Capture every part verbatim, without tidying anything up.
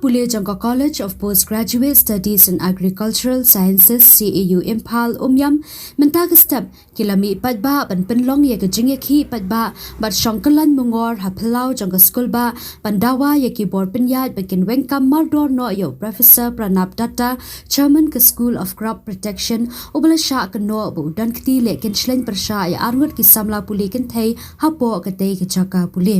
pule jong ka College of Postgraduate Studies in Agricultural Sciences, C A U Imphal, Umiam, mynta ka step ki la mih paidbah ban pynlong ïa ka jingïakhih paidbah bad shong kyllaiñ mungor ha phyllaw jong ka skulbah ban dawa ïa ki bor pynïaid ba kin weng kam mardor noh ïa u Professor Pranab Datta, Chairman ka School of Crop Protection, uba la shah kynnoh ba u don kti leh kynshlei pyrshah ïa arngut ki samla pule kynthei hapoh katei ka jaka pule.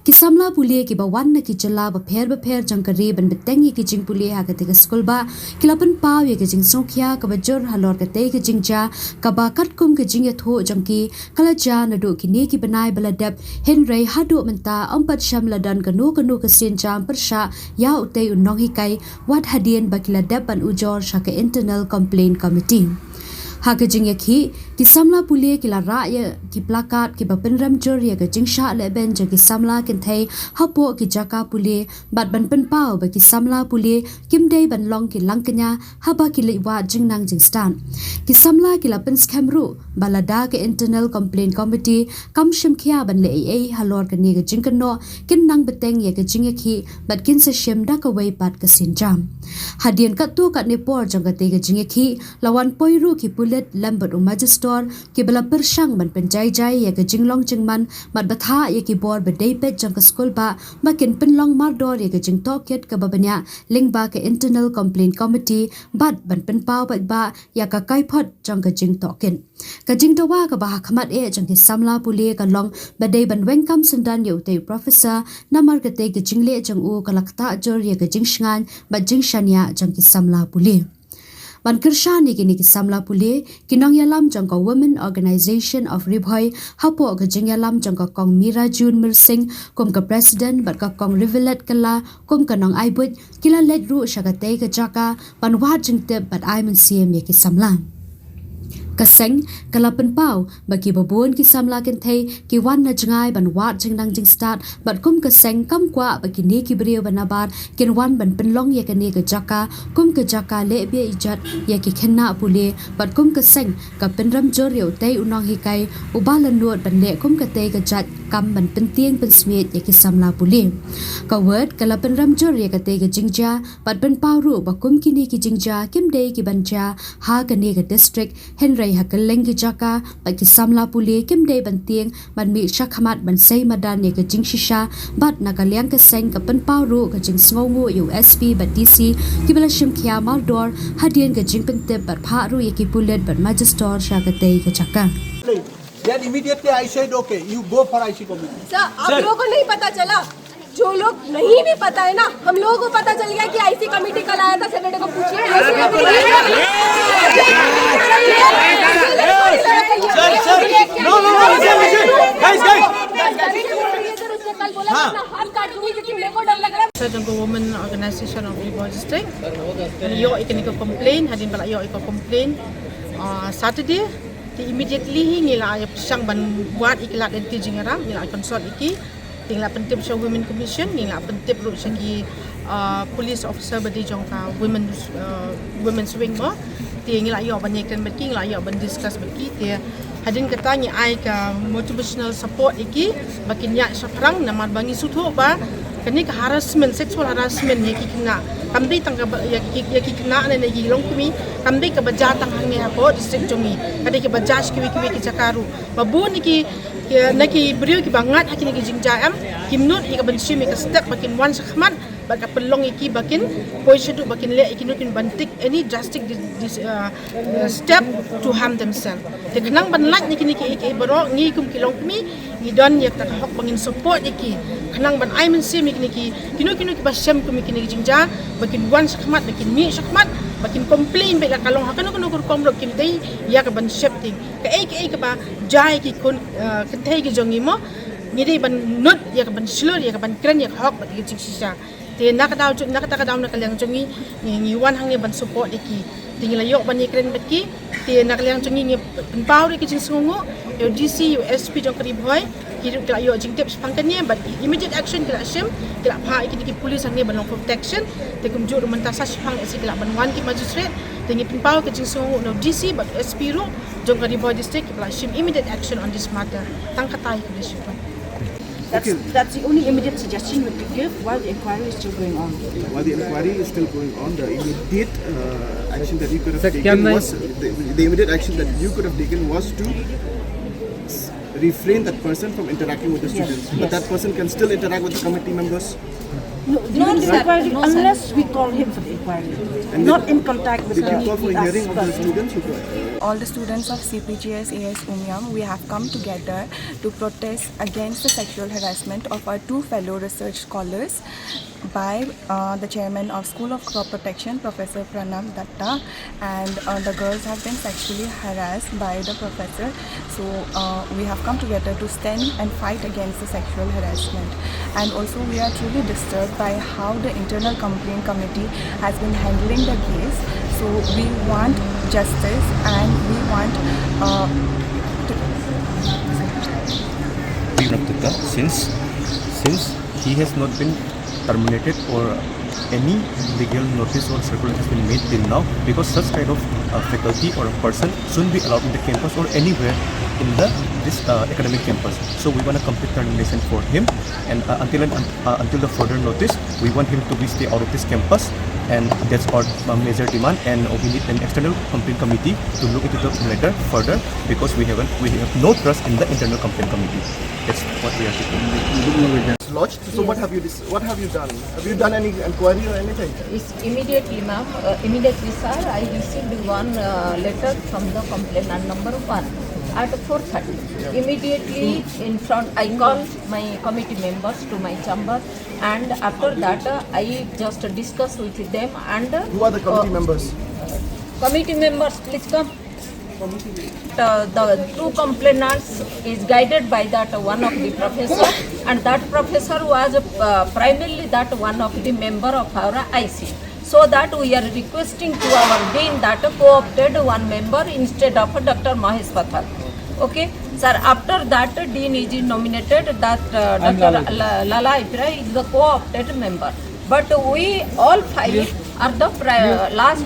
Ki samla pule kiba wan na ki jylla bapher bapher jong ka ri ban bteng ïa ki jingpule ha katei ka skulbah ki la pynpaw ïa ka jingsngewkhia kaba jur halor katei ka jingjia, kaba katkum ka jingïathuh jong ki ka la jia naduh kine ki bnai ba la dep, hynrei haduh mynta ym pat shym la don kano kano ka sienjam pyrshah ïa utei u nonghikai, wat hadien ba ki la dep ban ujor sha ka Internal Complaint Committee. Ha ka jingïakhih, ki samla pule ki la rah ïa ki placard kiba pynrem jur ïa ka jingshah lehbeiñ jong ki samla kynthei hapoh ki jaka pule bad ban pynpaw ba ki samla pule kim dei ban long ki langkñia haba ki leit wad jingnang jingstad. Ki samla ki la pynskhem ruh ba lada ka Internal Complaint Committee kam shim khia ban leh ei ei halor kane ka jingkynnoh, kin nang bteng ïa ka jingïakhih bad kin sa shim da kawei pat ka sienjam. Hadien katto katne por jong katei ka jingïakhih, la wan poi ruh ki pulit lem bad u majistor kiba la pyrshang ban pynjai jai ïa ka jinglong jingman bad bthah ïa ki bor ba dei peit jong ka skulbah ba kin pynlong mardor ïa ka jingtohkit kaba bniah lyngba ka Internal Complaint Committee bad ban pynpaw paidbah ïa ka kaiphod jong ka jingtohkit. Ka jingdawa kaba ha khmat eh jong ki samla pule ka long ba dei ban weng kam syndon ïa utei u Professor, namar katei ka jingleh jong u ka la ktah jur ïa ka jingshngaiñ bad jingshaniah jong ki samla pule. Ban kyrshan ïa kine ki samla pule, ki nongïalam jong ka Women Organisation of Ri Bhoi, hapoh ka jingïalam jong ka Kong Mira June Myrsing kum ka President bad ka Kong Rivulet Kylla kum ka nongaibuit, ki la leit ruh sha katei ka jaka ban wad jingtip bad ai mynsiem ïa ki samla. Ka seng ka la pynpaw ba kiba bun ki samla kynthei ki wan na jngai ban wad jingnang jingstad bad kum ka seng kam kwah ba kine ki briew ba nabar kin wan ban pynlong ïa kane ka jaka kum ka jaka leh bieit ijot ïa ki khynnah pule bad kum ka seng ka pynrem jur ïa utei u nonghikai uba la nud ban leh kum katei ka jait kam ban pyntieng pynsmiej ïa ki samla pule. Ka ward ka la pynrem jur ïa katei ka jingjia bad pynpaw ruh ba kum kine ki jingjia kim dei ki ban jia ha kane ka district, hynrei ha kylleng ki jaka bad ki samla pule kim dei ban tieng ban mih shakhmat ban sei madan ïa ka jingshisha bad na ka liang ka seng ka pynpaw ruh ka jingsngewnguh ïa u S P bad D C kiba la shim khia mardor hadien ka jingpyntip bad phah ruh ïa ki pulit bad majistor sha katei ka jaka. Then immediately I said, okay, you go for I C committee. सर, आप लोगों को नहीं पता चला? जो लोग नहीं भी पता है ना, हम लोगों को पता चल गया कि आईसी कमेटी कल आया था, सैटरडे को पूछिए। Sir, sir, no, no, no, listen, listen. Guys, guys. कल बोला था, अपना हाथ काट दूंगी क्योंकि मेरे को डर लग रहा है। Sa jong ka Women Organisation of Ri Bhoi District. Ïoh ïa kane ka complaint, hadien ba la ïoh ïa ka complaint Saturday. Te immediately hi ngi la ïa pyrshang ban wad ïa ki lad lynti jingïarap, ngi la consult ïa ki. Te ngi la pyntip sha Women Commission, ngi la pyntip ruh sha ki police officer ba dei jong ka women, women's wing mo. Te ngi la ïoh ban ïakren bad ki, ngi la ïoh ban discuss bad ki. Te hadien kata ngi ai ka motivational support ïa ki ba kin ïaid shaphrang, namar ba ngi sngewthuh ba kane ka harassment, sexual harassment ïa ki khynnah, kam dei tang kaba ïa ki, ïa ki khynnah ne ïa ki longkmie, kam dei kaba jia tang hangne hapoh district jong ngi, ka dei kaba jia sha kiwei kiwei ki jaka ruh. Ba bun na ki, na ki briew kiba ngat ha kine ki jingjia em, kim nud ïa ka ban shim ïa ka step ba kin wan shakhmat bad ka pynlong ïa ki ba kin poi shaduh ba kin leh ïa kino kino ban take any drastic step to harm themselves. Te khnang ban lait na kine kiei kiei baroh, ngi kum ki longkmie ngi don ïa ka hok ba ngin support ïa ki, khnang ban ai mynsiem ïa kine ki, kino kino kiba shem kum ïa kine ki jingjia ba kin wan shakhmat, ba kin mih shakhmat, ba kin complain beit la ka long ha kano kano ka rukom ruh, kim dei ïa ka ban sheptieng. Kaei kaei kaba jia ïa ki khun kynthei ki jong ngi mo, ngi dei ban nud ïa ka ban shlur, ïa ka ban kren ïa ka hok bad ïa ka jingshisha. Te na ka daw, na kata ka daw na ka liang jong ngi, ngi wan hangne ban support ïa ki. Te ngi la ïoh ban ïakren bad ki. Te na ka liang jong ngi ngi pynpaw ruh ïa ka jingsngewnguh ïa u D C, ïa u S P jong ka Ri Bhoi. Ki ruh ki la ïoh jingtip shaphang kane bad immediate action ki la shim, ki la phah ïa kine ki police hangne ban long protection. Te kumjuh ruh mynta sa shiphang lehse ki lah ban wan ki magistrate. Te ngi pynpaw ïa ka jingsngewnguh na u D C bad u S P ruh jong ka Ri Bhoi District, kiba la shim immediate action on this matter. Tang kata ïa ka dei shuh. That's, Okay. That's the only immediate suggestion we could give while the inquiry is still going on. While the inquiry is still going on, the immediate uh, action that you could have Sir, taken can I- was the, the immediate action that you could have taken was to s- refrain that person from interacting with the Yes, students. But yes. That person can still interact with the committee members. No, during the inquiry, unless we call him for the inquiry, And not did- in contact with Did you the call for a hearing of the person. Students? Who, uh, All the students of C P G S A S Umiam, we have come together to protest against the sexual harassment of our two fellow research scholars by uh, the chairman of School of Crop Protection, Professor Pranab Datta, and uh, the girls have been sexually harassed by the professor. So uh, we have come together to stand and fight against the sexual harassment. And also, we are truly disturbed by how the internal complaint committee has been handling the case. So we want justice, and we want uh, to Pranab Datta, since since he has not been terminated or any legal notice or circular has been made till now, because such kind of uh, faculty or a person shouldn't be allowed in the campus or anywhere in the this uh, academic campus. So we want a complete termination for him, and uh, until and, uh, until the further notice, we want him to be stay out of this campus, and that's our uh, major demand. And we need an external complaint committee to look into the matter further, because we haven't we have no trust in the internal complaint committee. That's what we are seeking. Lodged. So what have you dis- what have you done? Have you done any inquiry or anything? Is immediately, ma'am, uh, immediately, sir, I received one uh, letter from the complainant number one at four thirty. Immediately in front, I called my committee members to my chamber, and after that, uh, I just discussed with them and uh, Who are the committee members? Committee members, please come. Uh, the two complainants is guided by that one of the professor, and that professor was uh, primarily that one of the member of our I C. So that we are requesting to our dean that co-opted one member instead of Doctor Mahesh Pathak. Okay, sir. After that, dean is nominated. That uh, Doctor La- Lala Ipra is the co-opted member. But we all five are the pri- last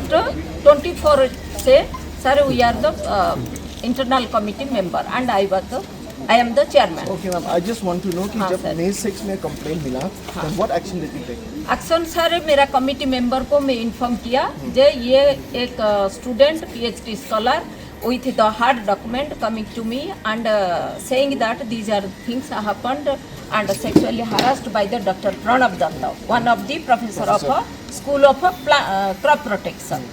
twenty-four say, sir, we are the uh, internal committee member, and I was the, I am the chairman. Okay, ma'am. I just want to know कि हाँ, जब सर। मई सिक्स में कंप्लेंट मिला, then what action did you take? एक्शन, सर, मेरा कमिटी मेंबर को मैं इन्फॉर्म किया जे ये एक स्टूडेंट पीएचडी स्कॉलर with the hard document coming to me and uh, saying that these are things happened and sexually harassed by the Doctor Pranab Datta, one of the professor of uh, School of uh, Pla- uh, Crop Protection.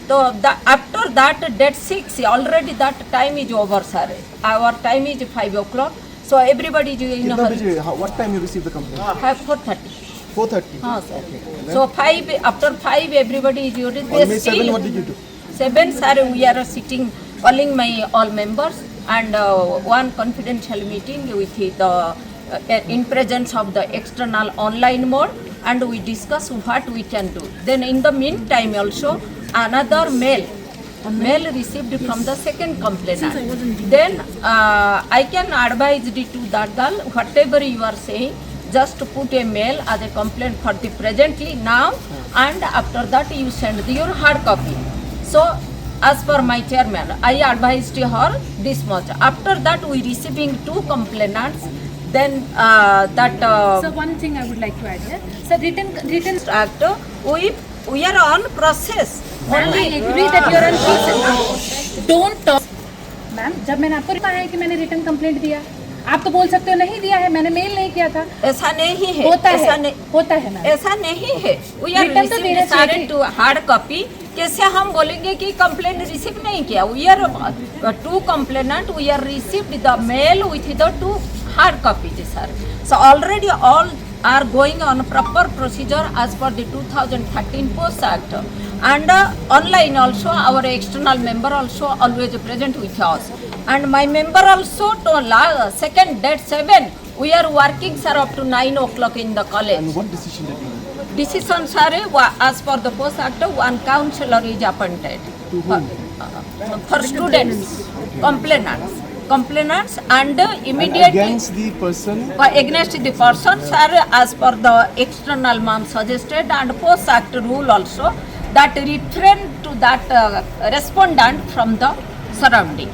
So the, after that, date six, already that time is over, sir. Our time is five o'clock. So everybody is in कितना a hurry. बजे? How, what time you received the complaint? Five, four thirty. Four thirty. हाँ, सर. Okay. Then So five, after five, everybody is already On May seven, what did you do? Seven, sir, we are sitting, calling my all members and uh, one confidential meeting with the uh, in presence of the external online mode, and we discuss what we can do. Then in the meantime also another mail mail received from the second complainant. Then uh, I can advise the to that girl, whatever you are saying, just put a mail as a complaint for the presently now, and after that you send your hard copy. So as per my chairman, I advised her this much. After that, we receiving two complainants. Then uh, that uh, So one thing I would like to add here. So written written act, we we are on process. Ma'am, I agree that you're on process. Don't talk. Ma'am, जब मैंने आपको कहा है कि मैंने रिटर्न कंप्लेंट दिया, आप तो बोल सकते हो नहीं दिया है, मैंने मेल नहीं किया था। ऐसा नहीं है, होता ऐसा है, नहीं, होता है मैम। ऐसा नहीं है। We are Written तो received मेरे सारे सारे टू हार्ड कॉपी। कैसे हम बोलेंगे कि कंप्लेंट रिसीव नहीं किया? We are uh, two complainant, we are received the mail with the two hard copy, sir. So already all are going on proper procedure as per the two thousand thirteen Post Act. And uh, online also, our external member also always present with us. And my member also to la- second date seven, we are working, sir, up to nine o'clock in the college. And what decision did you make? Decision, sir, wa- as per the Post Act, one counselor is appointed. To whom? Uh, for students, complainants, complainants, and uh, And immediately against the person. uh, against the person, sir, as per the external ma'am suggested and Post Act rule also, that refrain to that uh, respondent from the surrounding.